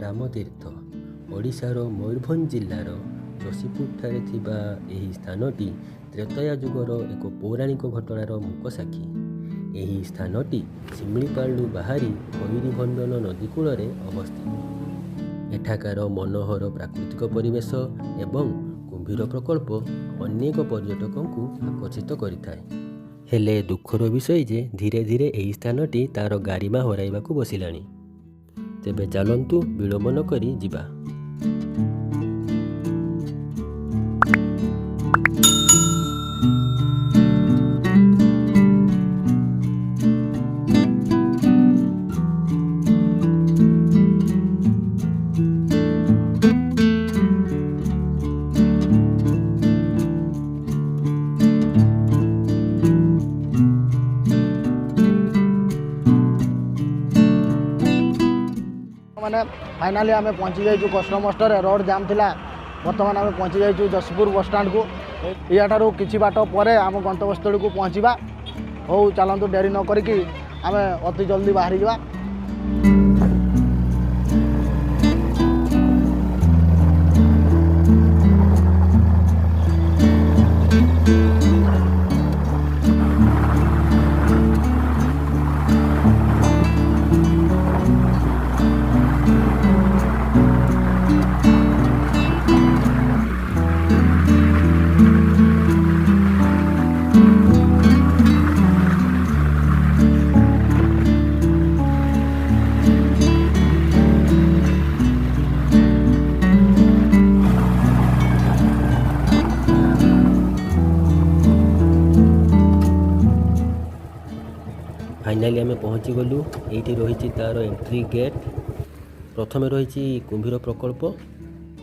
ରାମତୀର୍ଥ ଓଡ଼ିଶାର ମୟୂରଭଞ୍ଜ ଜିଲ୍ଲାର ଯଶୀପୁରଠାରେ ଥିବା ଏହି ସ୍ଥାନଟି ତ୍ରେତୟା ଯୁଗର ଏକ ପୌରାଣିକ ଘଟଣାର ମୂକସାକ୍ଷୀ। ଏହି ସ୍ଥାନଟି ଶିମିଳିପାଳରୁ ବାହାରି ଖଇରୀଭଣ୍ଡନ ନଦୀ କୂଳରେ ଅବସ୍ଥିତ। ଏଠାକାର ମନୋହର ପ୍ରାକୃତିକ ପରିବେଶ ଏବଂ କୁମ୍ଭୀର ପ୍ରକଳ୍ପ ଅନେକ ପର୍ଯ୍ୟଟକଙ୍କୁ ଆକର୍ଷିତ କରିଥାଏ। ହେଲେ ଦୁଃଖର ବିଷୟ ଯେ ଧୀରେ ଧୀରେ ଏହି ସ୍ଥାନଟି ତା'ର ଗାରିମା ହରାଇବାକୁ ବସିଲାଣି। ତେବେ ଚାଲନ୍ତୁ ବିଳମ୍ବ ନକରି ଯିବା। ମାନେ ଫାଇନାଲି ଆମେ ପହଞ୍ଚି ଯାଇଛୁ କଷ୍ଟମଷ୍ଟରେ। ରୋଡ଼ ଜାମ୍ ଥିଲା। ବର୍ତ୍ତମାନ ଆମେ ପହଞ୍ଚି ଯାଇଛୁ ଯଶୀପୁର ବସଷ୍ଟାଣ୍ଡକୁ। ୟାଠାରୁ କିଛି ବାଟ ପରେ ଆମ ଗନ୍ତବ୍ୟସ୍ଥଳୀକୁ ପହଞ୍ଚିବା। ହଉ ଚାଲନ୍ତୁ, ଡେରି ନ କରିକି ଆମେ ଅତି ଜଲ୍ଦି ବାହାରିଯିବା। ଫାଇନାଲି ଆମେ ପହଞ୍ଚିଗଲୁ। ଏଇଠି ରହିଛି ତା'ର ଏଣ୍ଟ୍ରି ଗେଟ୍। ପ୍ରଥମେ ରହିଛି କୁମ୍ଭୀର ପ୍ରକଳ୍ପ,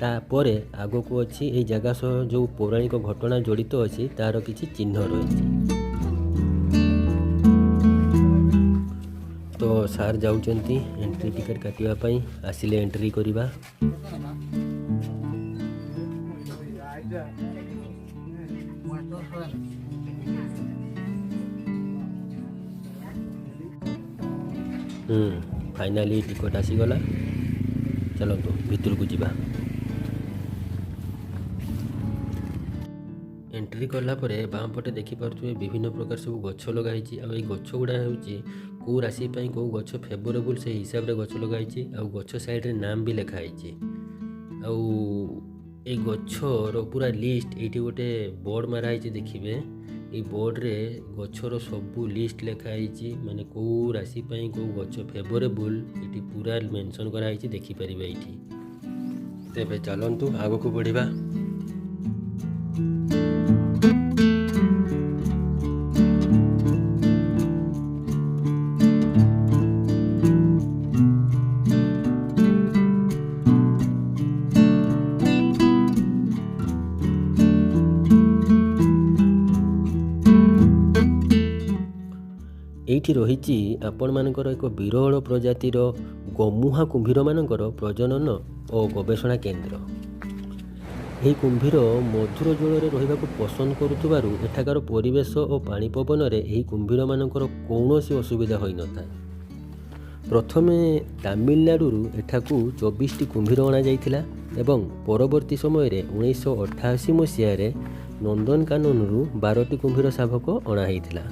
ତାପରେ ଆଗକୁ ଅଛି ଏଇ ଜାଗା ସହ ଯେଉଁ ପୌରାଣିକ ଘଟଣା ଜଡ଼ିତ ଅଛି ତା'ର କିଛି ଚିହ୍ନ ରହିଛି। ତ ସାର୍ ଯାଉଛନ୍ତି ଏଣ୍ଟ୍ରି ଟିକେଟ୍ କାଟିବା ପାଇଁ। ଆସିଲେ ଏଣ୍ଟ୍ରି କରିବା। ଫାଇନାଲି ଟିକଟ ଆସିଗଲା। ଚାଲନ୍ତୁ ଭିତରକୁ ଯିବା। ଏଣ୍ଟ୍ରି କଲା ପରେ ବାଁ ପଟେ ଦେଖିପାରୁଥିବେ ବିଭିନ୍ନ ପ୍ରକାର ସବୁ ଗଛ ଲଗା ହେଇଛି। ଆଉ ଏଇ ଗଛ ଗୁଡ଼ା ହେଉଛି କେଉଁ ରାଶି ପାଇଁ କେଉଁ ଗଛ ଫେଭରେବୁଲ୍, ସେଇ ହିସାବରେ ଗଛ ଲଗା ହେଇଛି। ଆଉ ଗଛ ସାଇଡ଼୍ରେ ନାମ ବି ଲେଖା ହେଇଛି। ଆଉ ଏଇ ଗଛର ପୁରା ଲିଷ୍ଟ ଏଇଠି ଗୋଟେ ବୋର୍ଡ଼ ମାରା ହେଇଛି, ଦେଖିବେ। ଏଇ ବୋର୍ଡ଼ରେ ଗଛର ସବୁ ଲିଷ୍ଟ ଲେଖା ହେଇଛି, ମାନେ କେଉଁ ରାଶି ପାଇଁ କେଉଁ ଗଛ ଫେଭରେବୁଲ୍ ଏଠି ପୁରା ମେନସନ୍ କରାହେଇଛି, ଦେଖିପାରିବେ ଏଇଠି। ତେବେ ଚାଲନ୍ତୁ ଆଗକୁ ବଢ଼ିବା। ଏଇଠି ରହିଛି ଆପଣମାନଙ୍କର ଏକ ବିରଳ ପ୍ରଜାତିର ଗମୁହା କୁମ୍ଭୀରମାନଙ୍କର ପ୍ରଜନନ ଓ ଗବେଷଣା କେନ୍ଦ୍ର। ଏହି କୁମ୍ଭୀର ମଧୁର ଜଳରେ ରହିବାକୁ ପସନ୍ଦ କରୁଥିବାରୁ ଏଠାକାର ପରିବେଶ ଓ ପାଣି ପବନରେ ଏହି କୁମ୍ଭୀରମାନଙ୍କର କୌଣସି ଅସୁବିଧା ହୋଇନଥାଏ। ପ୍ରଥମେ ତାମିଲନାଡ଼ୁରୁ ଏଠାକୁ 24ଟି କୁମ୍ଭୀର ଅଣାଯାଇଥିଲା ଏବଂ ପରବର୍ତ୍ତୀ ସମୟରେ 1988 ମସିହାରେ ନନ୍ଦନକାନନରୁ 12ଟି କୁମ୍ଭୀର ଶାବକ ଅଣା ହେଇଥିଲା।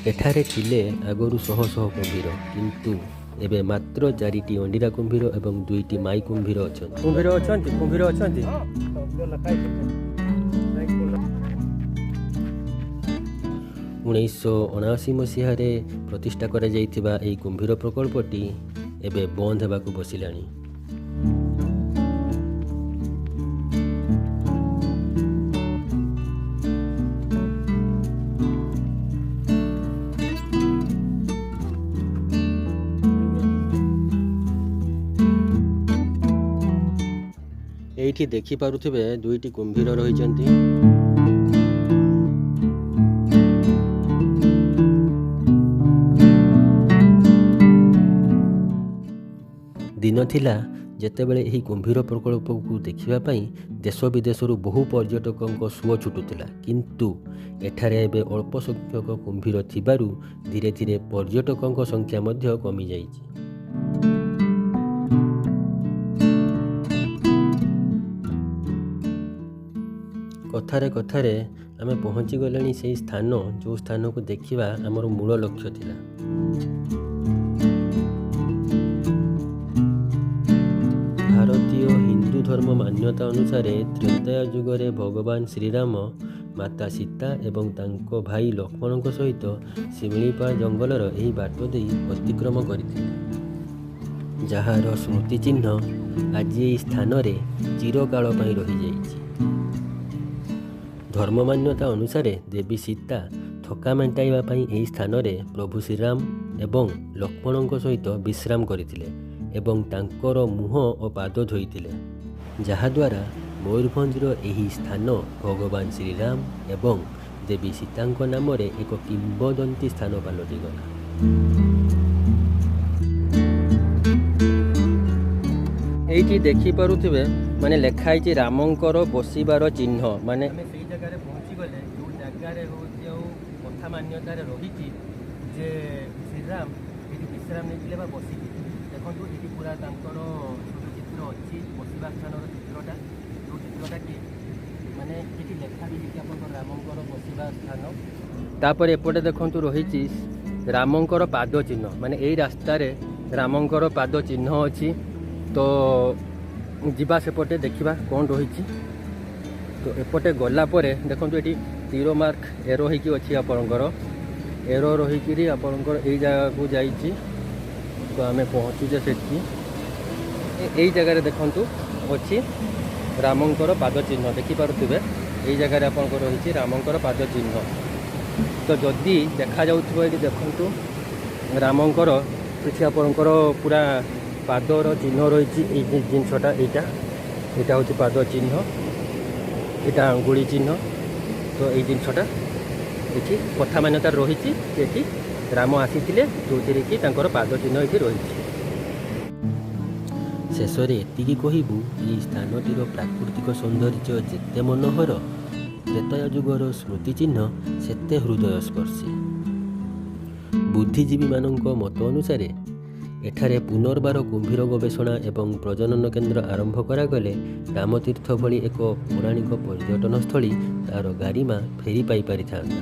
ଏଠାରେ ଥିଲେ ଆଗରୁ ଶହ ଶହ କୁମ୍ଭୀର, କିନ୍ତୁ ଏବେ ମାତ୍ର 4ଟି ଅଣ୍ଡିରା କୁମ୍ଭୀର ଏବଂ 2ଟି ମାଇ କୁମ୍ଭୀର ଅଛନ୍ତି। କୁମ୍ଭୀର ଅଛନ୍ତି, କୁମ୍ଭୀର ଅଛନ୍ତି। 1979 ମସିହାରେ ପ୍ରତିଷ୍ଠା କରାଯାଇଥିବା ଏହି କୁମ୍ଭୀର ପ୍ରକଳ୍ପଟି ଏବେ ବନ୍ଦ ହେବାକୁ ବସିଲାଣି। ଏଇଠି ଦେଖିପାରୁଥିବେ 2ଟି କୁମ୍ଭୀର ରହିଛନ୍ତି। ଦିନ ଥିଲା ଯେତେବେଳେ ଏହି କୁମ୍ଭୀର ପ୍ରକଳ୍ପକୁ ଦେଖିବା ପାଇଁ ଦେଶ ବିଦେଶରୁ ବହୁ ପର୍ଯ୍ୟଟକଙ୍କ ସୁଅ ଛୁଟୁଥିଲା, କିନ୍ତୁ ଏଠାରେ ଏବେ ଅଳ୍ପ ସଂଖ୍ୟକ କୁମ୍ଭୀର ଥିବାରୁ ଧୀରେ ଧୀରେ ପର୍ଯ୍ୟଟକଙ୍କ ସଂଖ୍ୟା ମଧ୍ୟ କମିଯାଇଛି। କଥାରେ କଥାରେ ଆମେ ପହଞ୍ଚିଗଲେଣି ସେଇ ସ୍ଥାନ, ଯେଉଁ ସ୍ଥାନକୁ ଦେଖିବା ଆମର ମୂଳ ଲକ୍ଷ୍ୟ ଥିଲା। ଭାରତୀୟ ହିନ୍ଦୁ ଧର୍ମ ମାନ୍ୟତା ଅନୁସାରେ ତ୍ରେତୟା ଯୁଗରେ ଭଗବାନ ଶ୍ରୀରାମ ମାତା ସୀତା ଏବଂ ତାଙ୍କ ଭାଇ ଲକ୍ଷ୍ମଣଙ୍କ ସହିତ ଶିମିଳିପାଳ ଜଙ୍ଗଲର ଏହି ବାଟ ଦେଇ ଅତିକ୍ରମ କରିଥିଲେ, ଯାହାର ସ୍ମୃତିଚିହ୍ନ ଆଜି ଏହି ସ୍ଥାନରେ ଚିରକାଳ ପାଇଁ ରହିଯାଇଛି। ଧର୍ମ ମାନ୍ୟତା ଅନୁସାରେ ଦେବୀ ସୀତା ଥକା ମେଣ୍ଟାଇବା ପାଇଁ ଏହି ସ୍ଥାନରେ ପ୍ରଭୁ ଶ୍ରୀରାମ ଏବଂ ଲକ୍ଷ୍ମଣଙ୍କ ସହିତ ବିଶ୍ରାମ କରିଥିଲେ ଏବଂ ତାଙ୍କର ମୁହଁ ଓ ପାଦ ଧୋଇଥିଲେ, ଯାହାଦ୍ୱାରା ମୟୂରଭଞ୍ଜର ଏହି ସ୍ଥାନ ଭଗବାନ ଶ୍ରୀରାମ ଏବଂ ଦେବୀ ସୀତାଙ୍କ ନାମରେ ଏକ କିମ୍ବଦନ୍ତୀ ସ୍ଥାନ ପାଲଟିଗଲା। ଏଇଠି ଦେଖିପାରୁଥିବେ ମାନେ ଲେଖା ହେଇଛି ରାମଙ୍କର ବସିବାର ଚିହ୍ନ। ମାନେ ଆମେ ସେଇ ଜାଗାରେ ପହଞ୍ଚିଗଲେ ଯେଉଁ ଜାଗାରେ ହେଉଛି ଆଉ କଥା ମାନ୍ୟତାରେ ରହିଛି ଯେ ଶ୍ରୀରାମ ଏଠି ବିଶ୍ରାମ ନେଇଥିଲେ ବା ବସିଥିଲେ। ଦେଖନ୍ତୁ ଏଠି ପୁରା ତାଙ୍କର ଛୋଟ ଚିତ୍ର ଅଛି, ବସିବା ସ୍ଥାନର ଚିତ୍ରଟା, ଯେଉଁ ଚିତ୍ରଟା କି ମାନେ ଏଠି ଲେଖା ବି ହେଇଛି ଆପଣଙ୍କର ରାମଙ୍କର ବସିବା ସ୍ଥାନ। ତାପରେ ଏପଟେ ଦେଖନ୍ତୁ ରହିଛି ରାମଙ୍କର ପାଦ ଚିହ୍ନ, ମାନେ ଏଇ ରାସ୍ତାରେ ରାମଙ୍କର ପାଦ ଚିହ୍ନ ଅଛି। ତ ଯିବା ସେପଟେ ଦେଖିବା କ'ଣ ରହିଛି। ତ ଏପଟେ ଗଲା ପରେ ଦେଖନ୍ତୁ ଏଠି ତୀର ମାର୍କ ଏରୋ ହେଇକି ଅଛି, ଆପଣଙ୍କର ଏରୋ ରହିକିରି ଆପଣଙ୍କର ଏଇ ଜାଗାକୁ ଯାଇଛି। ତ ଆମେ ପହଞ୍ଚୁଛେ ସେଠି। ଏଇ ଜାଗାରେ ଦେଖନ୍ତୁ ଅଛି ରାମଙ୍କର ପାଦ ଚିହ୍ନ, ଦେଖିପାରୁଥିବେ ଏଇ ଜାଗାରେ ଆପଣଙ୍କର ରହିଛି ରାମଙ୍କର ପାଦ ଚିହ୍ନ। ତ ଯଦି ଦେଖାଯାଉଥିବ ଏଇଠି ଦେଖନ୍ତୁ ରାମଙ୍କର କିଛି ଆପଣଙ୍କର ପୁରା ପାଦର ଚିହ୍ନ ରହିଛି। ଏଇ ଜିନିଷଟା ଏଇଟା ଏଇଟା ହେଉଛି ପାଦ ଚିହ୍ନ, ଏଇଟା ଆଙ୍ଗୁଳି ଚିହ୍ନ। ତ ଏଇ ଜିନିଷଟା ଏଠି କଥା ମାନ୍ୟତା ରହିଛି, ଏଠି ରାମ ଆସିଥିଲେ ଯେଉଁଥିରେ କି ତାଙ୍କର ପାଦ ଚିହ୍ନ ଏଠି ରହିଛି। ଶେଷରେ ଏତିକି କହିବୁ, ଏହି ସ୍ଥାନଟିର ପ୍ରାକୃତିକ ସୌନ୍ଦର୍ଯ୍ୟ ଯେତେ ମନୋହର, ତ୍ରେତୟା ଯୁଗର ସ୍ମୃତିଚିହ୍ନ ସେତେ ହୃଦୟସ୍ପର୍ଶୀ। ବୁଦ୍ଧିଜୀବୀମାନଙ୍କ ମତ ଅନୁସାରେ ଏଠାରେ ପୁନର୍ବାର କୁମ୍ଭୀର ଗବେଷଣା ଏବଂ ପ୍ରଜନନ କେନ୍ଦ୍ର ଆରମ୍ଭ କରାଗଲେ ରାମତୀର୍ଥ ଭଳି ଏକ ପୌରାଣିକ ପର୍ଯ୍ୟଟନସ୍ଥଳୀ ତା'ର ଗାରିମା ଫେରି ପାଇପାରିଥାନ୍ତା।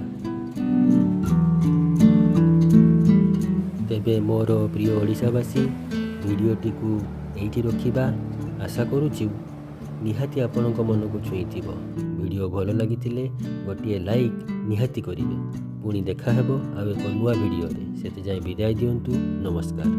ତେବେ ମୋର ପ୍ରିୟ ଓଡ଼ିଶାବାସୀ, ଭିଡ଼ିଓଟିକୁ ଏଇଠି ରଖିବା। ଆଶା କରୁଛି ନିହାତି ଆପଣଙ୍କ ମନକୁ ଛୁଇଁଥିବ। ଭିଡ଼ିଓ ଭଲ ଲାଗିଥିଲେ ଗୋଟିଏ ଲାଇକ୍ ନିହାତି କରିବେ। ପୁଣି ଦେଖାହେବ ଆଉ ଏକ ନୂଆ ଭିଡ଼ିଓରେ। ସେଥିଯାଏଁ ବିଦାୟ ଦିଅନ୍ତୁ। ନମସ୍କାର।